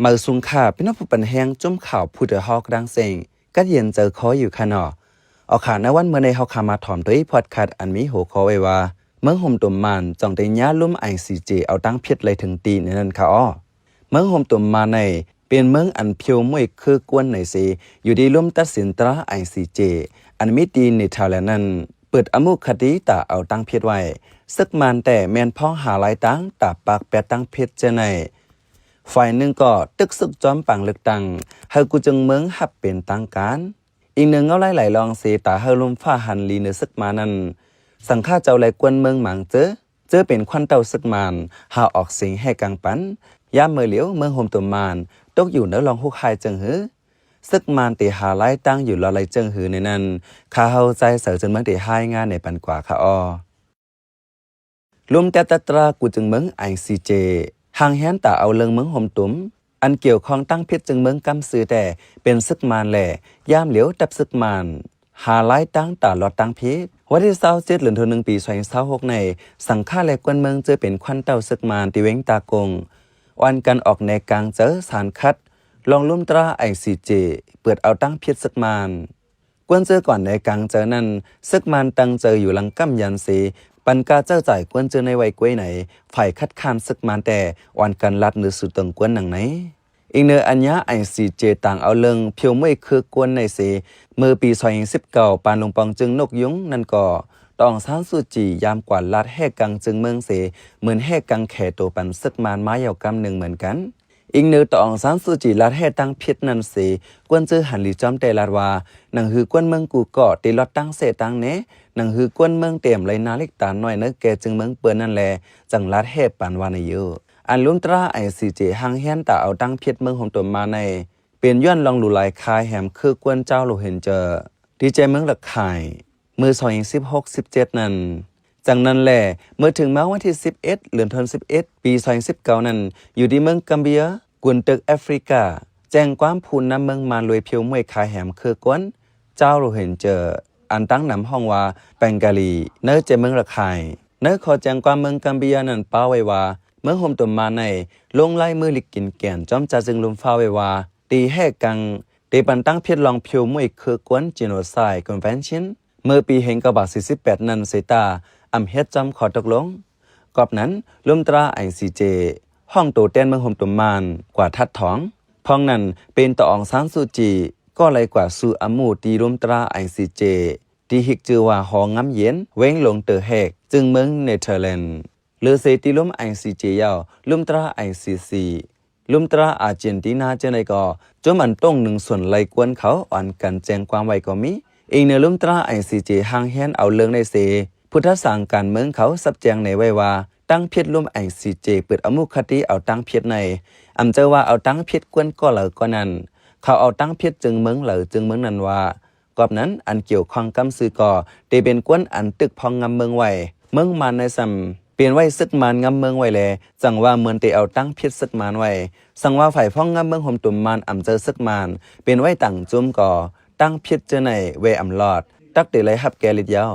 ມາສູງຄ່າ ພີ່ນ້ອງຜູ້ປັນແຮງ ຈຸ້ມຂ່າວຜູ້ເດີຮອກດັງເສັງ ກັດເຢັນໃຈຄໍຢູ່ຄ່າເນາະ. ເອົາຄ່າ ໃນວັນມື້ນີ້ເຮົາຄ່າມາຖອມໂຕອີພອດຄາດ ອັນມີຫົວຂໍ້ໄວ້ວ່າ ເມືອງໂຮມຕຸມມານ ຈອງໄດ້ຍາລຸ້ມໄອຊີເຈ ເອົາຕັງເພັດໄລ່ເຖິງຕີໃນນັ້ນຄ່າອໍ. ເມືອງໂຮມຕຸມມານໃນ ເປັນເມືອງອັນພຽວມ້ວຍຄືກວນໃນເສ ຢູ່ທີ່ລຸ່ມຕັດສິນຕາໄອຊີເຈ ອັນມີທີ່ເນເທີແລນນັ້ນ ເປີດອະມຸຄະຕິຕາເອົາຕັງເພັດໄວ້. ເສິກມານແຕ່ແມ່ນພ້ອງຫາລາຍຕັງ ຕາປາກແປດຕັງເພັດເທື່ອໃນ ຝ່າຍໜຶ່ງກໍຕຶກສຸກຈອມປາງເລືອກຕັ້ງ ໃຫ້ກູ່ຈຶ່ງເມືອງຮັບເປັນທາງການ. ອີກເໜືອເງົາລາຍຫຼາຍລອງເສ ຕາໃຫ້ລຸ່ມຟ້າຫັນລີເໜືອເສິກມານນັ້ນ ສັງຄາເຈົ້າແລະກວນເມືອງໝາງເຈີ ເຈີເປັນຂວັນເຕົ້າເສິກມານ ຫາອອກເສງແຮ່ກາງປັນ. ຍາມເມື່ອຫຼຽວ ເມືອງໂຮມຕຸມມານ ຕົກຢູ່ໃນລອງທຸກຮ້າຍເຈີງຫື. ເສິກມານເຕຫາລາຍຕັງຢູ່ລອດໄລ່ເຈີງຫືໃນນັ້ນ ຂ້າເຮົາໃຈເສີເຈີນເມືອງເຕຮາຍງານໃນປັນກວ່າຄ່າອໍ. ລຸ່ມແຕະຕັດຕາກູ່ຈຶ່ງເມືອງໄອຊີເຈ ຮ່າງແຮນຕາເອົາເລື່ອງເມືອງໂຮມຕຸມ ອັນກ່ຽວຂ້ອງຕັ້ງເພັດເຈີງເມືອງກຳຊື່ແຕ່ເປັນເສິກມານແລະ ຍາມຫຼຽວຕັບເສິກມານ ຫາລາຍຕັງຕາລອດຕັ້ງເພັດ. ວັນທີຊາວເຈັດ ເດືອນທີໜຶ່ງ ປີສອງພັນຊາວຫົກໃນ ສັງຄາແລະກວນເມືອງເຈີເປັນຂວັນເຕົ້າເສິກມານທີ່ເວງຕາກົງ ອ່ອນກັນອອກແນກາງເຈີສານຂັດ ລອງລຸ່ມຕາໄອຊີເຈ ເປີດເອົາຕັ້ງເພັດເສິກມານ. ກວນເຈີກ່ອນໃນກາງເຈີນັ້ນ ເສິກມານຕັ້ງເຈີຢູ່ຫຼັງກຳຢັນເສ ປັນກາເຈີຈ່າຍກວນເຈີໃນໄວກວຍໃນ ຝ່າຍຄັດຄ້ານເສິກມານແຕ່ ອ່ອນກັນລັດເໜືອສູ່ຕົງກວນໜັງໃນ. ອີກເໜືອອັນຍາໄອຊີເຈຕາງເອົາເລື່ອງພຽວມ້ວຍຄືກວນໃນເສ ເມື່ອປີສອງພັນສິບເກົ້າ ປານລົງປອງຈຶ່ງນົກຍຸງນັ້ນກໍ ຕອງຊານຊູຈີ ຍາມກວາດລັດແຮ່ກາງເຈີງເມືອງເສ ເໝືອນແຮ່ກາງແຂໂຕປັນເສິກມານມາຍາວກຳໜຶ່ງເໝືອນກັນ. ອີງເນີຕອງຊານຊູຈີ ລັດແຮ່ຕັ້ງເພັດນັ້ນເສ ກວນເຈີຫັນລີຈອມແຕ່ລັດວ່າ ໜັງຮືກວນເມືອງກູ່ກໍເຕລອດຕັ້ງເສຕັ້ງແນ່ ໜັງຮືກວນເມືອງເຕມໄລນາລິກຕາໜ້ອຍເນີແກ່ເຈີງເມືອງເປີ້ນນັ້ນແລ ຈັ່ງລັດແຮ່ປັນວ່າໃນຢູ່. ອັນລຸ່ມຕາໄອຊີເຈ ຮ່າງແຮນຕາເອົາຕັ້ງເພັດເມືອງໂຮມຕຸມມາໃນ ເປັນຍ້ອນລອງຫຼູຫຼາຍຄາແຮມຄືກວນເຈົ້າໂຣຮິນເຈ ທີ່ແຈເມືອງລະຄາຍ ເມື່ອສອງພັນສິບຫົກ ສິບເຈັດນັ້ນ. ຈັ່ງນັ້ນແລ ເມື່ອເຖິງມາວັນທີສິບເອັດ ເດືອນທີສິບເອັດ ປີສອງພັນສິບເກົ້ານັ້ນ ຢູ່ທີ່ເມືອງກຳເບຍ ກຸນຕຶກແອຟຣິກາ ແຈ້ງຄວາມຜູ້ນຳເມືອງມານລວຍພຽວມ້ວຍຄາແຮມຄືກວນເຈົ້າໂຣຮິນເຈ ອັນຕັ້ງນຳຫ້ອງວ່າແປງກາລີ ເນີແຈເມືອງລະຄາຍ. ໃນຂໍ້ແຈ້ງຄວາມເມືອງກຳເບຍນັ້ນປາໄວ້ວ່າ ເມືອງໂຮມຕຸມມາໃນ ລົງລາຍມືລິກກິນແກ່ນຈອມຈາຈຶ່ງລຸ່ມຟ້າໄວ້ວ່າ ຕີແຮ່ກັງ ເຕປັນຕັ້ງເພັດລອງພຽວມ້ວຍຄືກວນ Genocide Convention ເມື່ອປີໜຶ່ງເກົ້າຮ້ອຍສີ່ສິບແປດນັ້ນເສຕາ ອຳເຮັດຈອມຂໍ້ຕົກລົງ. ກອບນັ້ນ ລຸ່ມຕາໄອຊີເຈ ຫ້ອງໂຕແທນເມືອງໂຮມຕຸມມານ ກວ່າທັດຖອງ. ພ້ອມນັ້ນ ເປັນຕາອອງຊານຊູຈີ ກໍໄລ່ກວ່າສູ່ອາໝູ່ຕີລຸ່ມຕາໄອຊີເຈ ທີ່ຮິກຊື່ວ່າຫໍງາມເຢັນ ເວງຫຼວງເຕີແຮກ ຈຶ່ງເມືອງເນເທີແລນ. ເລີເສຕີລຸ່ມໄອຊີເຈ ຍາວ ລຸ່ມຕາໄອຊີຊີ ລຸ່ມຕາອາເຈນຕີນາເຈົ້າໃດກໍ ຈຸມອັນຕົງໜຶ່ງສ່ວນໄລ່ກວນເຂົາ ອ່ອນກັນແຈ້ງຄວາມໄວ້ກໍມີ. ອີງເນີລຸ່ມຕາໄອຊີເຈ ຮ່າງແຮນເອົາເລື່ອງໃນເສ ຜູ້ທັດສາງການເມືອງເຂົາສັບແຈງໃນໄວ້ວ່າ ຕັ້ງເພັດລຸ່ມໄອຊີເຈ ເປີດອະມຸຄະຕິເອົາຕັ້ງເພັດໃນ ອຳເຈີວ່າເອົາຕັ້ງເພັດກວນກໍເລີຍກໍນັ້ນ ເຂົາເອົາຕັ້ງເພັດຈຶ່ງເມືອງເລີ ຈຶ່ງເມືອງນັ້ນວ່າ ກອບນັ້ນ ອັນກ່ຽວຂ້ອງກຳຊື່ກໍ ເຕເປັນກວນອັນຕຶກພ້ອງງຳເມືອງໄວ້ ເມືອງມານໃນຊ້ຳ ເປັນໄວ້ເສິກມານງຳເມືອງໄວ້ແລ ຈັ່ງວ່າເໝືອນເຕເອົາຕັ້ງເພັດເສິກມານໄວ້. ສັງວ່າຝ່າຍພ້ອງງຳເມືອງໂຮມຕຸມມານ ອຳເຈີເສິກມານ ເປັນໄວ້ຕ່າງຈຸມກໍ ຕັ້ງເພັດເຈີໃນແວອຳລອດ ຕັກເຕໄລ່ຮັບແກ່ລິດຍາວ.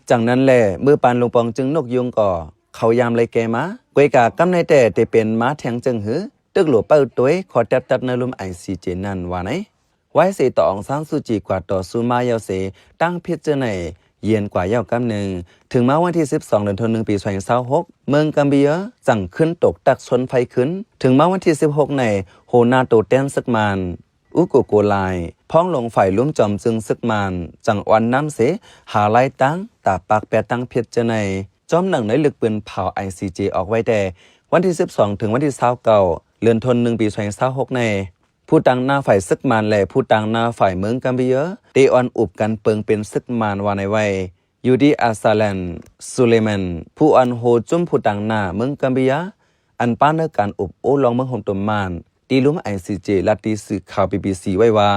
ຈັ່ງນັ້ນແລ ເມື່ອປານລົງປອງຈຶ່ງນົກຍຸງກໍ ເຂົາຍາມໄລ່ແກ່ມາ ກວຍກາກຳໃນແຕ່ເຕເປັນມາແທງເຈີງຫື ຕຶກຫຼວງເປົ້າໂຕຍ ຂໍແຕັບຕັດໃນລຸ່ມໄອຊີເຈນັ້ນວ່າໃນ. ໄວ້ເສຕາອອງຊານຊູຈີ ກວ່າຕໍ່ສູ້ມາຍາວເສ ຕັ້ງເພັດເຈີໃນ ເຢັນກວ່າຍາວກຳໜຶ່ງ ເຖິງມາວັນທີສິບສອງ ເດືອນທີໜຶ່ງ ປີສອງພັນຊາວຫົກ ເມືອງກຳເບຍ ຈັ່ງຂຶ້ນຕົກຕັກຊົນໄຟຂຶ້ນ. ເຖິງມາວັນທີສິບຫົກໃນ ຫົວໜ້າໂຕແທນເສິກມານ ອຸໂກໂກລາຍ ພ້ອງລົງຝ່າຍລຸ່ມຈອມຈຶ່ງເສິກມານ ຈັ່ງອ່ອນນ້ຳເສ ຫາລາຍຕັ້ງ ຕາປາກແປດຕັ້ງເພັດເຈີໃນ ຈອມໜັງໃນລຶກປືນເຜົາໄອຊີເຈອອກໄວ້ແຕ່ ວັນທີສິບສອງ ເຖິງວັນທີຊາວເກົ້າ ເດືອນທີໜຶ່ງ ປີສອງພັນຊາວຫົກໃນ ຜູ້ຕາງໜ້າຝ່າຍເສິກມານ ແລະ ຜູ້ຕາງໜ້າຝ່າຍເມືອງກຳເບຍ ເຕອອນອຸບກັນເປິງເປັນເສິກມານວ່າໃນໄວ້ ຢູ່ທີ່ອາຊາແລນ ຊູເລແມນ ຜູ້ອ່ອນໂຮຈຸ້ມຜູ້ຕາງໜ້າເມືອງກຳເບຍ ອັນປາເນີການອົບໂອ້ລອງເມືອງໂຮມຕຸມມານ ທີ່ລຸ່ມໄອຊີເຈ ລັດທີ່ສື່ຂ່າວບີບີຊີໄວ້ວ່າ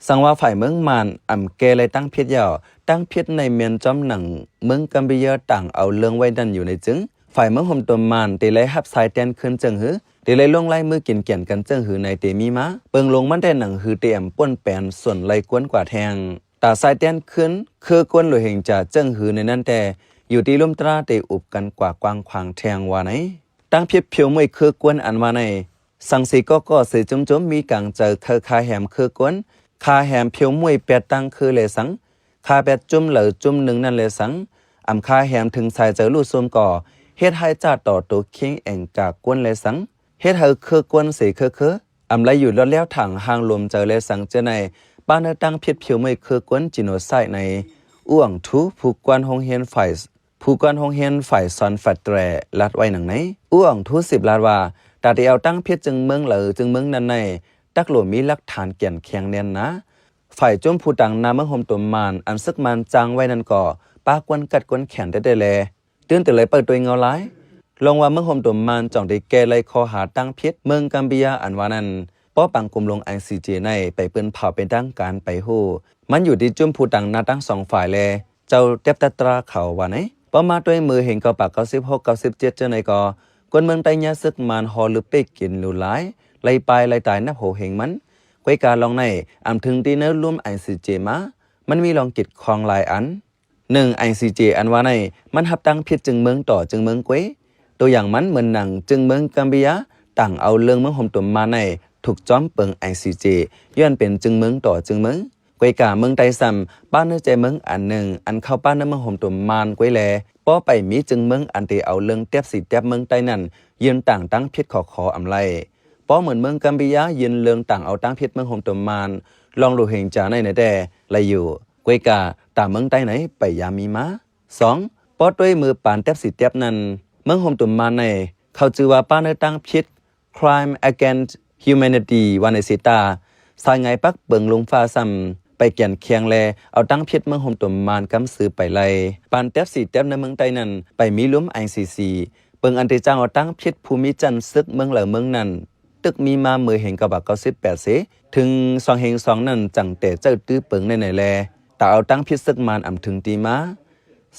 ສັງວ່າຝ່າຍເມືອງມານ ອຳແກ່ໄລ່ຕັ້ງເພັດຍາວ ຕັ້ງເພັດໃນແມ່ນຈອມໜັງເມືອງກຳເບຍ ຕາງເອົາເລື່ອງໄວ້ນັ້ນຢູ່ໃນຈຶ່ງ ຝ່າຍເມືອງໂຮມຕຸມມານ ເຕໄລ່ຮັບຊາຍແທນຄືນເຈີງຫື ເຕໄລ່ລົງລາຍມືກິນແກ່ນກັນເຈີງຫືໃນເຕມີມາ ເປິງລົງມັນແຕ່ໜັງຫືເຕອຳປົນແປນສ່ວນໄລ່ກວນກວ່າແທງ ຕາຊາຍແທນຄືນ ຄືກວນໂຣຮິນຈາເຈີງຫືໃນນັ້ນແຕ່ ຢູ່ທີ່ລຸ່ມຕາເຕອຸບກັນກວ່າກວ້າງຂວາງແທງວ່າໃນ. ຕັ້ງເພັດພຽວມ້ວຍຄືກວນອັນວ່າໃນ ສັງສີກໍກໍເສຈຸ້ມໆ ມີກາງໃຈເຄີຄາແຮມເຄີກວນ, ຄາແຮມຜຽວມຸ້ຍແປດຕັ້ງຄືແລສັງ, ຄາແປດຈຸ້ມເລີຈຸ້ມໜຶ່ງນັ້ນແລສັງ, ອຳຄາແຮມເຖິງຊາຍໃຈລູ້ຊຸມກໍ ເຮັດໃຫ້ຈາດຕໍ່ໂຕເຄງແອງກາກວນແລສັງ, ເຮັດໃຫ້ເຄີກວນເສເຄີເຄີ, ອຳໄລຢູ່ລອດແລ້ວຖັງຫ່າງລວມໃຈແລສັງເຈີໃນ ປ້າເນີຕັ້ງຜິດຜຽວມຸ້ຍເຄີກວນຈີໂນໄຊໃນ ອູ່ອອງທູ ຜູ້ກວນໂຮງຮຽນຝ່າຍ ຜູ້ກວນໂຮງຮຽນຝ່າຍສອນຟາແຕຣ ລາດໄວ້ໜັງໃນ. ອູ່ອອງທູສິບລາດວ່າ ຕາທີ່ເອົາຕັ້ງຜິດຈຶ່ງເມືອງເລີຈຶ່ງເມືອງນັ້ນໃນ ຕັກໂຫຼມີຫຼັກຖານແກ່ນແຂງແໜ້ນໜາ. ຝ່າຍຈຸ້ມຜູ້ຕາງໜ້າເມືອງໂຮມໂຕມມານ ອັນຊຶກມານຈ້າງໄວ້ນັ້ນກໍ ປ້າກວນກັດກວນແຂນແຕ່ແຕ່ແລ. ຕື່ນແຕ່ໄລເປີດຕົວເອງເງົາລາຍ ລອງວ່າເມືອງໂຮມໂຕມມານ ຈ່ອງໄດ້ແກ້ໄລຂໍ້ຫາຕັ້ງຜິດເມືອງກຳບີຍາອັນວ່ານັ້ນ. ປ້ອປາງກຸ່ມລົງໄອຊີເຈໃນ ໄປປືນເຜົາເປັນທາງການໄປຮູ້ ມັນຢູ່ທີ່ຈຸ້ມຜູ້ຕາງໜ້າທັງສອງຝ່າຍແລ ເຈົ້າແຕັບຕະຕຣາເຂົາວ່າໃນ. ປ້ມາດ້ວຍເມືອເຮງເກົ້າປາກເກົ້າສິບຫົກ ເກົ້າສິບເຈັດເຈົ້າໃນກໍ ຄົນເມືອງໃຕ້ຍາມຊຶກມານຫໍລືເປກກິນຫຼູຫຼາຍ ໄລ່ປາຍໄລ່ຕາຍນັບໂຫເຮງມັນ. ກວຍກາລອງໃນ ອຳເຖິງທີ່ເນີລຸ່ມໄອຊີເຈມາ ມັນມີລອງກິດຂ້ອງຫຼາຍອັນ. ໜຶ່ງ ໄອຊີເຈ ອັນວ່າໃນ ມັນຮັບຕັ້ງຜິດຈຶ່ງເມືອງຕໍ່ຈຶ່ງເມືອງກວຍ. ຕົວຢ່າງມັນເໝືອນໜັງຈຶ່ງເມືອງກຳບີຍາ ຕ່າງເອົາເລື່ອງເມືອງໂຮມໂຕມມານໃນ ຖືກຈອມເປິງໄອຊີເຈ ຍ້ອນເປັນຈຶ່ງເມືອງຕໍ່ຈຶ່ງເມືອງ. ກວຍກາເມືອງໃຕ້ຊ້ຳ ປ້າເນີໃຈເມືອງອັນໜຶ່ງ ອັນເຂົ້າປ້າເນີເມືອງໂຮມໂຕມມານກວຍແລ ປ້ໄປມີຈຶ່ງເມືອງອັນທີ່ເອົາເລື່ອງແຕັບສີແຕັບເມືອງໃຕ້ນັ້ນ ຍື່ນຕ່າງຕັ້ງຜິດຂໍຂໍອຳໄລ. ປ້ເໝືອນເມືອງກຳບີຍາ ຍື່ນເລື່ອງຕ່າງເອົາຕັ້ງຜິດເມືອງໂຮມໂຕມມານ ລອງຫຼູເຮງຈາໃນໃນແຕ່ ໄລຢູ່. ກວຍກາ ຕາເມືອງໃຕ້ໃນ ໄປຍາມມີມາ. ສອງ ປ້ດ້ວຍເມືອປານແຕັບສີແຕັບນັ້ນ ເມືອງໂຮມໂຕມມານໃນ ເຂົາຈື່ວ່າປ້າເນີຕັ້ງຜິດ Crime Against Humanity ວ່າໃນເຊຕາ ສາຍງາຍປັກເປິງລຸມຟ້າຊ້ຳ ໄປກຽນຄຽງແລ ເອົາຕັ້ງຜິດເມືອງໂຮມໂຕມມານກຳຊື່ໄປໄລ່. ປານແຕັບສີແຕັບໃນເມືອງໃຕ້ນັ້ນ ໄປມີລຸ່ມໄອຊີເຈ ເປິງອັນທີ່ຈ້າງເອົາຕັ້ງຜິດຜູ້ມີຈັນຊຶກເມືອງເລີເມືອງນັ້ນ ຕຶກມີມາເມີເຮງເກົ້າປາກເກົ້າສິບແປດເສ ເຖິງສອງເຮງສອງນັ້ນ ຈັ່ງແຕ່ເຈົ້າຕື້ເປິງໃນໃນແລ ຕາເອົາຕັ້ງຜິດຊຶກມານອຳເຖິງທີ່ມາ.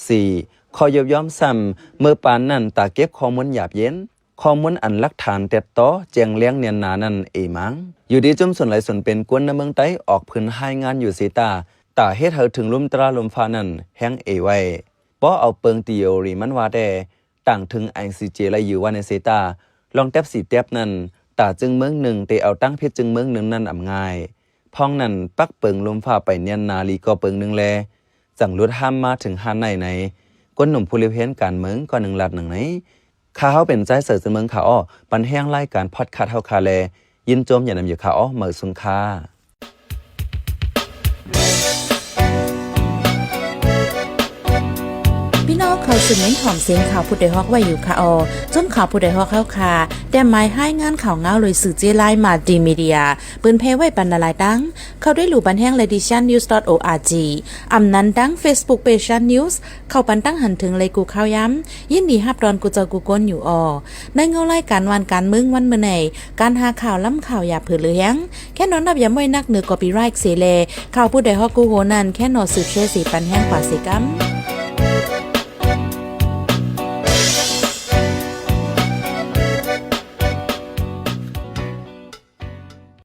ສີ່ ຂໍ້ຍຸບຍ້ອມຊ້ຳ ເມີປານນັ້ນ ຕາເກັບຂໍ້ມູນຫຍາບເຢັນ ຂໍ້ມູນອັນຫຼັກຖານແຕດຕໍ່ແຈ້ງແລງແໜ້ນໜານັ້ນເອມາງ. ຢູ່ທີ່ຈຸ້ມຊົນຫຼາຍຊົນເປັນກວນໃນເມືອງໃຕ້ ອອກພື້ນຮາຍງານຢູ່ເຊຕາ ຕາເຮັດໃຫ້ເຖິງລຸ່ມຕະລາລຸ່ມຟ້ານັ້ນ ແຮງເອໄວ້. ປ້ເອົາເປິງທີໂອຣີມັນວ່າແຕ່ ຕ່າງເຖິງໄອຊີເຈໄລຢູ່ວ່າໃນເຊຕາ ລອງແຕັບສີແຕັບນັ້ນ ຕາຈຶ່ງເມືອງໜຶ່ງ ແຕ່ເອົາຕັ້ງຜິດຈຶ່ງເມືອງໜຶ່ງນັ້ນອຳງ່າຍ. ພ້ອງນັ້ນ ປັກເປິງລົມຟ້າໄປແໜ້ນໜາຫຼີກວ່າເປິງໜຶ່ງແລ ຈັ່ງຫຼຸດຫ້າມມາເຖິງຫ້ານໃນໃນ ຄົນໜຸ່ມຜູ້ລິບຮຽນການເມືອງ ກໍໜຶ່ງລັດໜັງໃນ. ຂ້າເຮົາເປັນຊາຍເສືອເມືອງຂາອໍ ປັນແຮງລາຍການພອດຄາສເຮົາຄາແລ ຍິນໂຈມຢານຳຢູ່ຂາອໍ ເໝີຊຸງຄ່າ. ພີ່ນ້ອງເຂົ້າສູ່ເມັນຫອມສຽງຂ່າວຜູ້ດອຍຮອກໄວ້ຢູ່ຄະອໍ. ຈຸ້ມຂ່າວຜູ້ດອຍຮອກເຮົາຄາ ແຕ້ມໝາຍຮາຍງານຂ່າວງາວໂດຍສື່ເຈ້ລາຍ Multimedia ເປີນແຜ່ໄວ້ປັນຫຼາຍໆຕັ້ງ. ເຂົ້າໄດ້ຫຼູ່ບັນແຮງແລະ Digital News dot org ອຳນັ້ນດັ່ງ Facebook Page Digital News ເຂົ້າປັນຕັ້ງຫັນເຖິງໄລກູ່ຂ່າວຢາມ. ຍິນດີຮັບຕ້ອນກູ່ເຈົ້າກູ່ຄົນຢູ່ອໍ. ໃນເງົາລາຍການຫວ່ານການເມືອງວັນມື້ໃນ ການຫາຂ່າວລ້ຳຂ່າວຢ່າເຜີເຫຼືອແຮງ ແຄ່ນອນນັບຢາມໄວ້ນັກເໜືອ copyright ເສແລ ຂ່າວຜູ້ດອຍຮອກກູ່ໂຮນັ້ນ ແຄ່ນອນສືບແຊເສປັນແຮງກວ່າເສກຳ.